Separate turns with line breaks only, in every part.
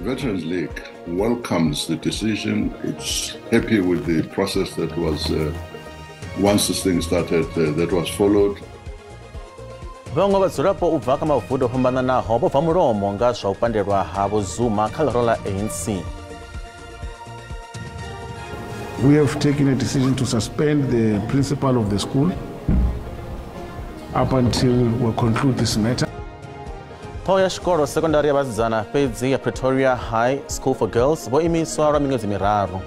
Veterans League welcomes the decision. It's happy with the process that was, once this thing started, that was followed.
Vhaṅwe vhadzulapo u bva kha mavudu o fhambananaho vho bva mulomo nga zwa u pandelwa ha Vho Zuma kha ḽihoro ḽa ANC.
We have taken a decision to suspend the principal of the school up until we conclude this matter.
Ṱhoho ya tshikolo sekondari ya vhasidzana fhedzi ya Pretoria High School for Girls vho imiswa lwa miṅwedzi miraru.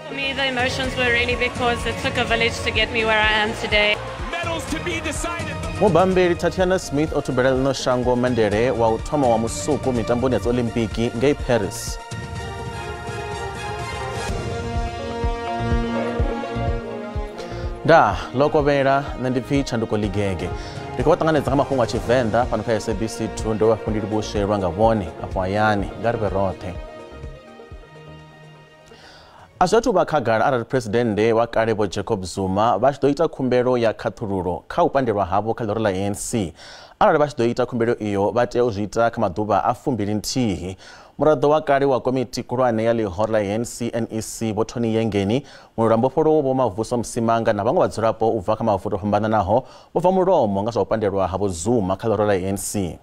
For me, the emotions were really because it took a village to get me where I am today.
Medals to be decided.
Mubambeli Tatiana Smith o thubela ḽino shango mendele wa u thoma wa musuku mitamboni ya dzi Olimpiki ngei Paris. Nda lokovhela nṋe ndi pfi Tshanduko Ligege. Ri khou vha ṱanganedza nga mafhungo a Tshivenḓa fhano kha SABC 2 ndo vha fhundili livhuselwa nga vhone afho hayani nga ri vhe roṱhe. A zwi athu vha khagala arali phuresidennde wa kale Vho Jacob Zuma vha tshi ḓo ita khumbelo ya khaṱhululo kha u pandelwa havho kha ḽihoro ḽa ANC. Arali vha tshi ḓo ita khumbelo iyo vha tea u zwi ita kha maḓuvha a 21. Muraḓo wa kale wa komiti khulwane ya ḽihoro ḽa ANC NEC Vho Tony Yengeni, mulwelambofholowo Vho Mavuso Msimanga na vhaṅwe vhadzulapo u bva kha mavudu o fhambananaho vho bva mulomo nga zwa u pandelwa ha Vho Zuma kha ḽihoro ḽa ANC.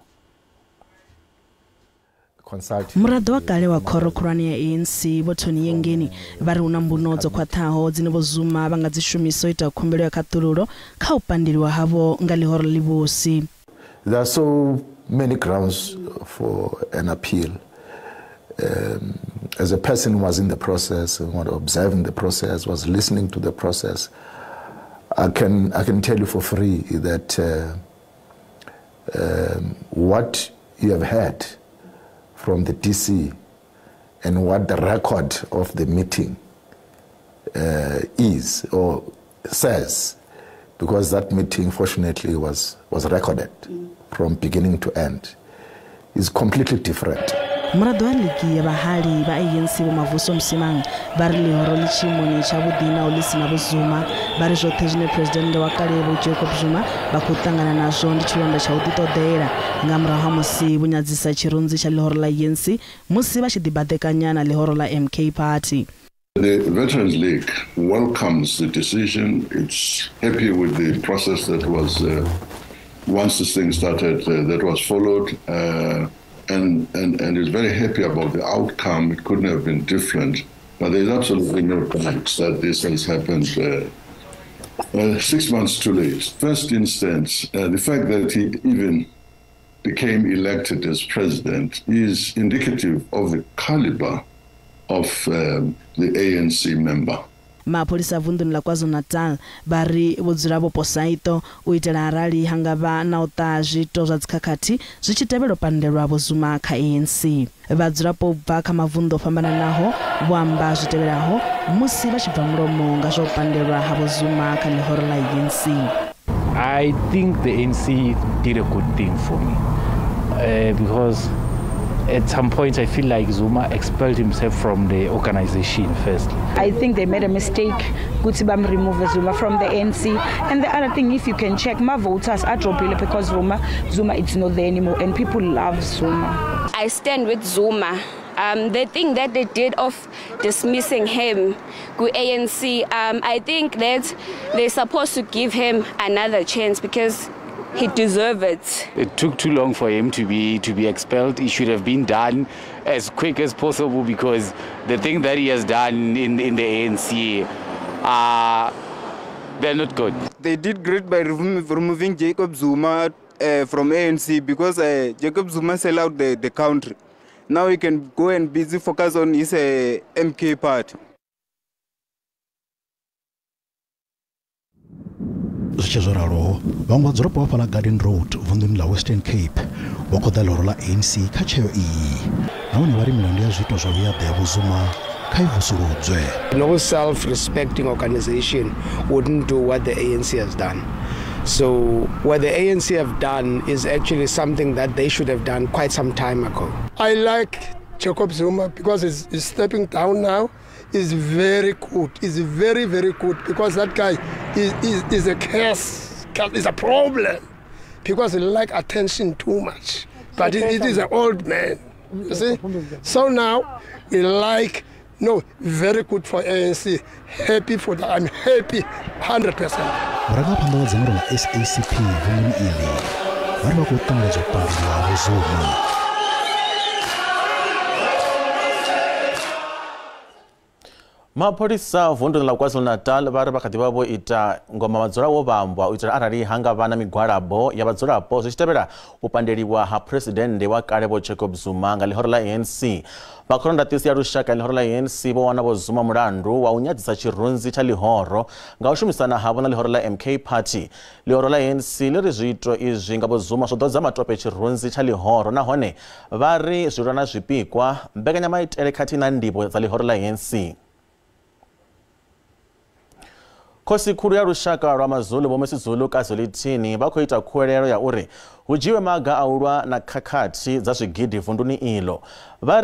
Muraḓo wa kale wa khoro khulwane ya ANC Vho Tony Yengeni vha ri hu na mbuno dzo khwaṱhaho dzine Vho Zuma vha nga dzi shumisa u ita khumbelo ya khaṱhululo kha u pandeliwa havho nga ḽihoro ḽivhusi.
There are so many grounds for an appeal. As a person who was in the process, who was observing the process, was listening to the process, I can tell you for free that what you have heard from the DC and what the record of the meeting is or says, because that meeting fortunately was recorded from beginning to end, is completely different.
Muraḓo wa ligi ya vhahali vha ANC Vho Mavuso Msimang vha ri ḽihoro ḽi tshiimoni tshavhuḓi naho ḽi si na Vho Zuma. Vha ri zwoṱhe zwine phuresidennde wa kale Vho Jacob Zuma vha khou ṱangana nazwo ndi tshilonda tsha u ḓiṱoḓela nga murahu ha musi vho nyadzisa tshirunzi tsha ḽihoro ḽa ANC musi vha tshi ḓibaḓekanya na ḽihoro ḽa MK Party.
The Veterans League welcomes the decision. It's happy with the process that was, once this thing started, that was followed. And is very happy about the outcome. It couldn't have been different. But there's absolutely no doubt that this has happened 6 months too late. First instance, the fact that he even became elected as president is indicative of the caliber of the ANC member.
Mapholisa vunḓuni ḽa KwaZulu-Natal vha ri vho dzula vho posa iṱo u itela arali ha nga vha na u ṱaha zwiito zwa dzikhakhathi zwi tshi tevhela u pandelwa Vho Zuma kha ANC. Vhadzulapo u bva kha mavunḓu o fhambananaho vho amba zwi tevhelaho musi vha tshi bva mulomo nga zwa u pandelwa ha Vho Zuma kha ḽihoro ḽa ANC.
I think the ANC did a good thing for me because at some point I feel like Zuma expelled himself from the organization first.
I think they made a mistake, ukuthi bam remove Zuma from the ANC. And the other thing, if you can check, my voters are dropping because Zuma is not there anymore, and people love Zuma.
I stand with Zuma. The thing that they did of dismissing him, ANC, I think that they're supposed to give him another chance because he deserves it.
It took too long for him to be expelled. It should have been done as quick as possible because the thing that he has done in the ANC, they're not good.
They did great by removing Jacob Zuma from ANC because Jacob Zuma sell out the country. Now he can go and busy focus on his MK party.
Zwi tshi zwo ralo, vhaṅwe vhadzulapo vha fhaḽa Garden Road vunḓuni ḽa Western Cape vho khoḓa ḽihoro ḽa ANC kha tsheo iyi nahone vha ri milandu ya zwiito zwa vhuaḓa ya Vho Zuma kha i vusuludzwe.
No self-respecting organization wouldn't do what the ANC has done. So what the ANC have done is actually something that they should have done quite some time ago.
I like Jacob Zuma because he's stepping down now. Is very good. Is very, very good because that guy is a curse, is a problem because he like attention too much. But it is an old man. You see? So now we like, no, very good for ANC. Happy for that. I'm happy 100%.
Murangaphanḓa wa dzangano ḽa SACP vunḓuni iḽi vha ri vha khou ṱanganedza u pandeliwa ha Vho Zuma.
Mapholisa vunduni ḽa KwaZulu-Natal vha ri vha kha ḓi vha vho ita ngoma madzula wo vhambwa u itela arali ha nga vha na migwalabo ya vhadzulapo zwi tshi tevhela u pandeliwa ha phuresidennde wa kale Vho Jacob Zuma nga ḽihoro ḽa ANC. Vha khorondatiso ya lushaka ḽihoro ḽa ANC vho wana Vho Zuma mulandu wa u nyadzisa tshirunzi tsha ḽihoro nga u shumisana havho na ḽihoro ḽa MK Party. Ḽihoro ḽa ANC ḽi ri zwiito izwi nga Vho Zuma zwo ḓodza matope tshirunzi tsha ḽihoro nahone vha ri zwi lwa na zwipikwa, mbekanyamaitele khathihi na ndivho dza ḽihoro ḽa ANC. Khosi khulu ya lushaka lwa Mazulu Vho Misuzulu kaZwelithini vha khou ita khuwelelo ya uri hu dzhiwe maga a u lwa na khakhathi dza zwigidi vunduni ilo. Vha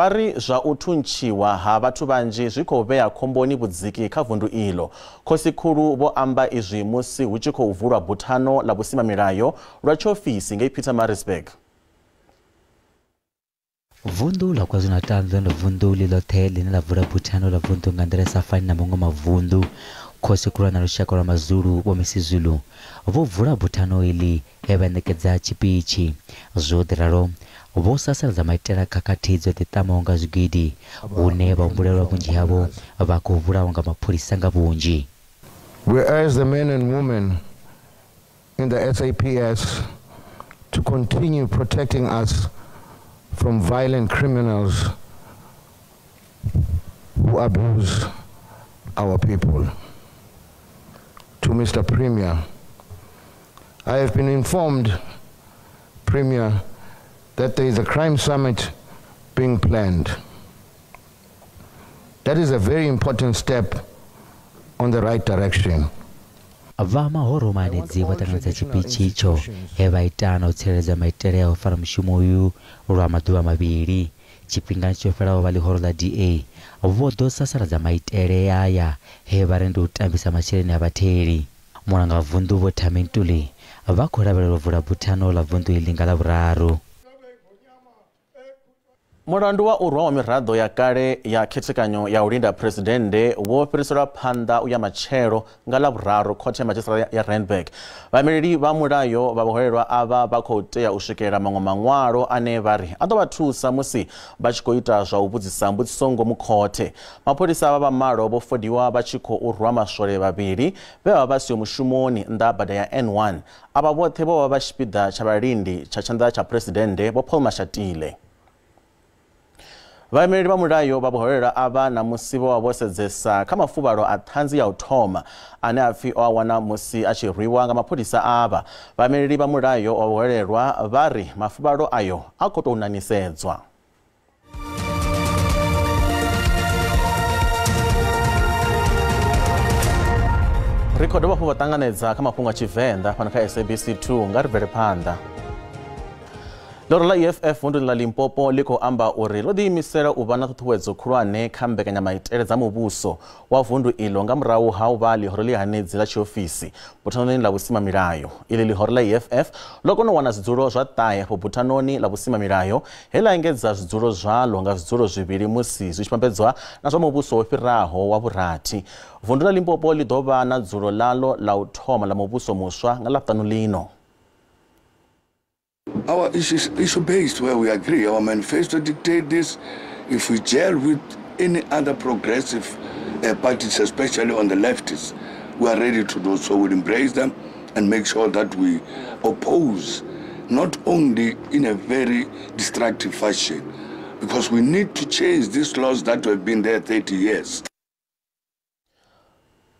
ri zwa u thuntshiwa ha vhathu vhanzhi zwi khou vhea khomboni vhudziki kha vundu ilo. Khosi khulu vho amba izwi musi hu tshi khou vulwa buthano ḽa vhusimamilayo lwa tshiofisi ngei Pietermaritzburg.
Vundu ḽa KwaZulu-Natal ndi vundu ḽi ḽoṱhe ḽine ḽa vula buthano ḽa vundu nga nḓila i sa fani na maṅwe mavundu. Khosi khulwane ya lushaka lwa Mazulu Vho Misuzulu vho vula buthano iḽi he vha ṋekedza tshipitshi. Zwo ḓi ralo vho sasaladza maitele a khakhathi dzo ḓiṱamaho nga zwigidi hune vhahumbulelwa vhunzhi havho vha khou vhulawa nga mapholisa nga vhunzhi.
We urge the men and women in the SAPS to continue protecting us from violent criminals who abuse our people. To Mr. Premier, I have been informed, Premier, that there is a crime summit being planned. That is a very important step on the right direction.
Vha mahoro manedzi vho ṱanganedza tshipitshi itsho he vha ita na u tsireledza maitele a u fara mushumo uyu lwa maḓuvha mavhili. Tshifhingani tsho fhelaho vha ḽihoro ḽa DA vho ḓo sasaladza maitele aya he vha ri ndi u tambisa masheleni a vhatheli. Mulanga vunḓu Vho Thami Ntuli vha khou lavhelelwa u vula buthano ḽa vunḓu iḽi nga Ḽavhuraru.
Mulandu wa u rwa wa miraḓo ya kale ya khethekanyo ya u linda phuresidennde wo fhiriselwa phanḓa u ya matshelo nga Ḽavhuraru khothe ya madzhisiṱiraṱa ya Randburg. Vhaimeleli vha mulayo vha vhaholelwa avha vha khou tea u swikelela maṅwe maṅwalo ane vha ri a ḓo vha thusa musi vha tshi khou ita zwa u vhudzisa mbudziso ngomu khothe. Mapholisa avha vha malo vho fodiwa vha tshi khou rwa maswole vhavhili vhe vha vha siho mushumoni nnḓa ha bada ya N1. Avha vhoṱhe vho vha vha tshipiḓa tsha vhalindi tsha tshanḓa tsha phuresidennde Vho Paul Mashatile. Vhaimeleli vha mulayo vha vhaholelwa avha na musi vho vha vho sedzesa kha mafuvhalo a ṱhanzi ya u thoma ane a pfi o a wana musi a tshi rwiwa nga mapholisa avha. Vhaimeleli vha mulayo wa vhaholelwa vha ri mafuvhalo ayo a khou tou nanisedzwa. Ri khou dovha hafhu vha ṱanganedza kha mafhungo a Tshivenḓa fhano kha SABC 2 nga ri bvele phanḓa. Ḽihoro ḽa EFF vunduni ḽa Limpopo ḽi khou amba uri ḽo ḓiimisela u vha na ṱhuṱhuwedzo khulwane kha mbekanyamaitele dza muvhuso wa vundu iḽo nga murahu ha u vha ḽihoro ḽi hanedzi ḽa tshiofisi buthanoni ḽa vhusimamilayo. Iḽi ḽihoro ḽa EFF ḽo kona u wana zwidzulo zwa 9 afho buthanoni ḽa vhusimamilayo he ḽa engedza zwidzulo zwaḽo nga zwidzulo zwivhili musi zwi tshi vhambedzwa na zwa muvhuso wo fhiraho wa vhurathi. Vundu ḽa Limpopo ḽi ḓo vha na dzulo ḽaḽo ḽa u thoma ḽa muvhuso muswa nga Ḽavhuṱanu ḽino.
Our issue is issue-based, where we agree. Our manifesto dictates this. If we gel with any other progressive parties, especially on the leftists, we are ready to do so. We'll embrace them and make sure that we oppose, not only in a very destructive fashion, because we need to change these laws that have been there 30 years.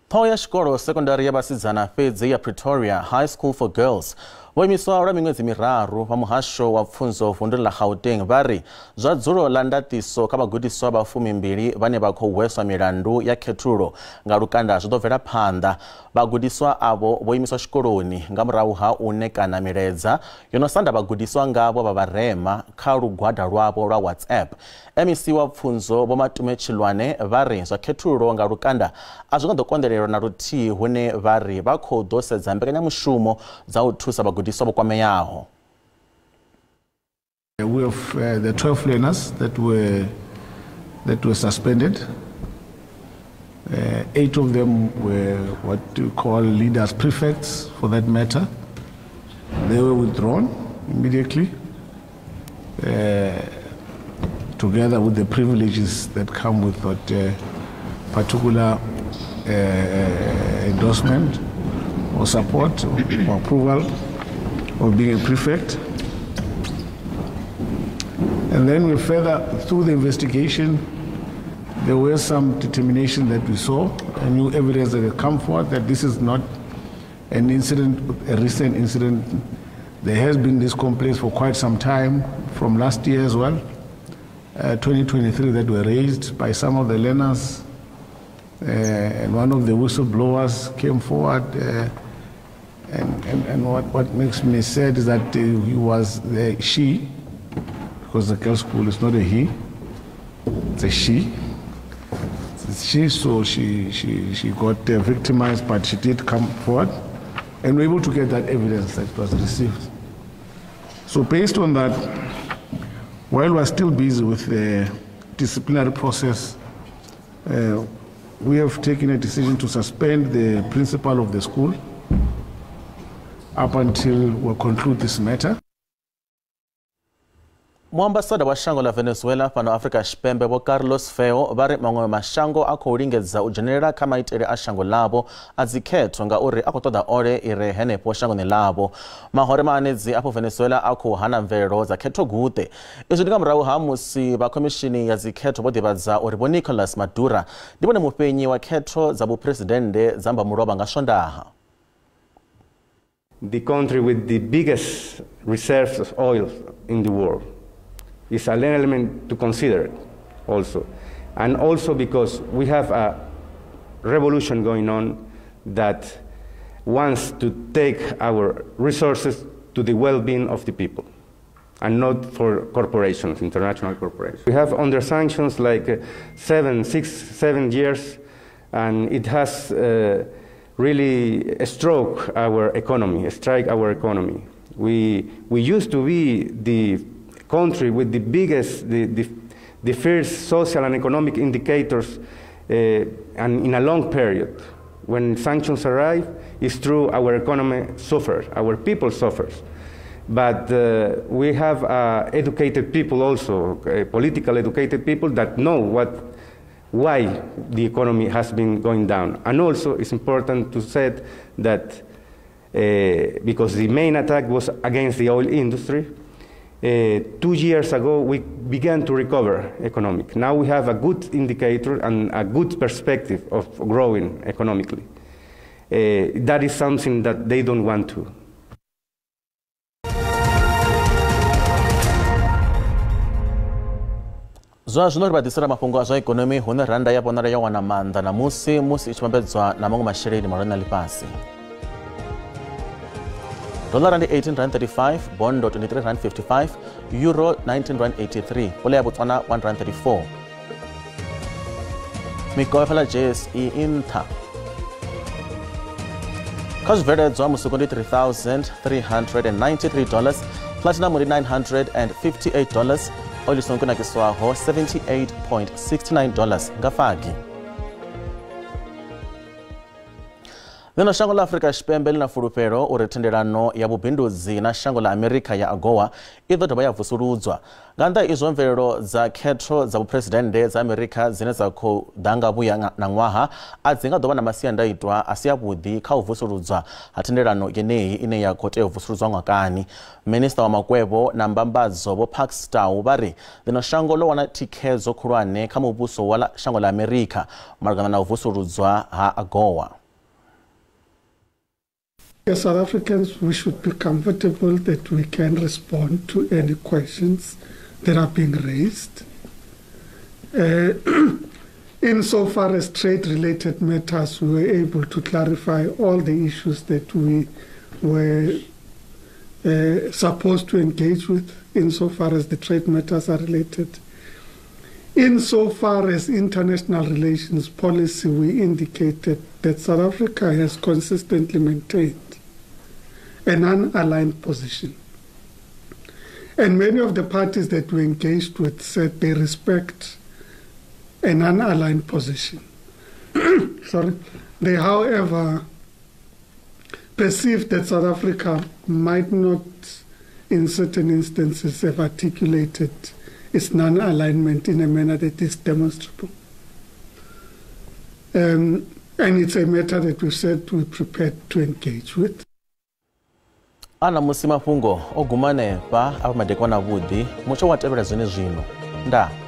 Ṱhoho ya tshikolo sekondari ya vhasidzana fhedzi ya Pretoria High School for Girls vho imiswa lwa miṅwedzi miraru vha muhasho wa pfunzo vunduni ḽa Gauteng vha ri zwa dzulo ḽa ndaṱiso kha vhagudiswa vha 12 vhane vha khou hweswa milandu ya khethululo nga lukanda zwi ḓo bvela phanḓa. Vhagudiswa avho vho imiswa tshikoloni nga murahu ha u ṋekana milaedza yo no sanda vhagudiswa ngavho vha vharema kha lugwada lwavho lwa WhatsApp. MEC wa pfunzo Vho Matume Tshilwane vha ri zwa khethululo nga lukanda a zwi nga ḓo konḓelelwa na luthihi, hune vha ri vha khou ḓo sedza mbekanyamushumo dza u thusa vhagudiswa vho kwameaho.
We have the 12 learners that were suspended. 8 of them were what you call leaders, prefects for that matter. They were withdrawn immediately, together with the privileges that come with that particular endorsement or support or approval of being a prefect. And then we further, through the investigation, there were some determination that we saw, a new evidence that had come forward that this is not an incident, a recent incident. There has been this complaint for quite some time, from last year as well, 2023, that were raised by some of the learners, and one of the whistleblowers came forward. And what makes me sad is that he was the she, because the girls' school is not a he, it's a she. It's she, so she got victimized, but she did come forward, and we were able to get that evidence that was received. So based on that, while we're still busy with the disciplinary process, we have taken a decision to suspend the principal of the school up until we conclude this matter.
Muambasada wa shango la Venezuela fhano Afrika Tshipembe Vho Carlos Feo vha ri maṅwe mashango a khou lingedza u dzhenelela kha maitele a shango ḽavho a dzikhetho ngauri a khou ṱoḓa ole i re henefho shangoni ḽavho. Mahoro maanedzi afho Venezuela a khou hana mvelelo dza khetho guṱe. Izwi ndi nga murahu ha musi vha khomishini ya dzikhetho vho ḓivhadza uri Vho Nicolas Maduro ndi vhone mufhenyi wa khetho dza vhuphuresidennde dza mbamulovha nga Swondaha.
The country with the biggest reserves of oil in the world is an element to consider also. And also because we have a revolution going on that wants to take our resources to the well-being of the people and not for corporations, international corporations. We have under sanctions like 7, 6, 7 years, and it has really struck our economy, strike our economy. We used to be the country with the biggest, the first social and economic indicators, and in a long period. When sanctions arrive, it's true our economy suffers, our people suffers. But we have educated people also, political educated people that know why the economy has been going down. And also it's important to say that because the main attack was against the oil industry, 2 years ago, we began to recover economic. Now we have a good indicator and a good perspective of growing economically. That is something that they don't want to.
Zwa zwino ri vha ḓisela mafhungo a zwa ikonomi hune randa ya vhonala yo wana maanḓa na musi i tshi vhambedzwa na maṅwe masheleni mahulwane a ḽifhasi. Dollar ndi R18.35, bondo R23.55, euro R19.83, pula ya Botswana R1.34. Mikovhe fhala JSE i nṱha. Kha zwibveledzwa musuku ndi $3,393, platinum ndi $958, oil songo kunakiswaho $78.69 nga fagi. Ḽino shango ḽa Afrika Tshipembe ḽi na fulufhelo uri thendelano ya vhubindudzi na shango ḽa Amerika ya AGOA i ḓo dovha ya vusuludzwa. Nga nnḓa izwo mvelelo dza khetho dza vhuphuresidennde dza Amerika dzine dza khou ḓa nga vhuya na ṅwaha a dzi nga ḓo vha na masiandaitwa a si avhuḓi kha u vusuludzwa ha thendelano yeneyi ine ya khou tea u vusuludzwa ṅwakani. Minista wa makwevho na mbambadzo Vho Parks Tau vha ri ḽino shango ḽo wana thikhedzo khulwane kha muvhuso wa shango ḽa Amerika malugana na u vusuludzwa ha AGOA.
As South Africans, we should be comfortable that we can respond to any questions that are being raised. Insofar as trade-related matters, we were able to clarify all the issues that we were supposed to engage with insofar as the trade matters are related. Insofar as international relations policy, we indicated that South Africa has consistently maintained an unaligned position. And many of the parties that we engaged with said they respect an unaligned position. Sorry. They, however, perceive that South Africa might not, in certain instances, have articulated its non-alignment in a manner that is demonstrable. And it's a matter that we've said we're prepared to engage with.
Ana musi mafhungo o guma hanefha afha madekwana avhuḓi mutsho wa tevhela zwene zwino ndaa.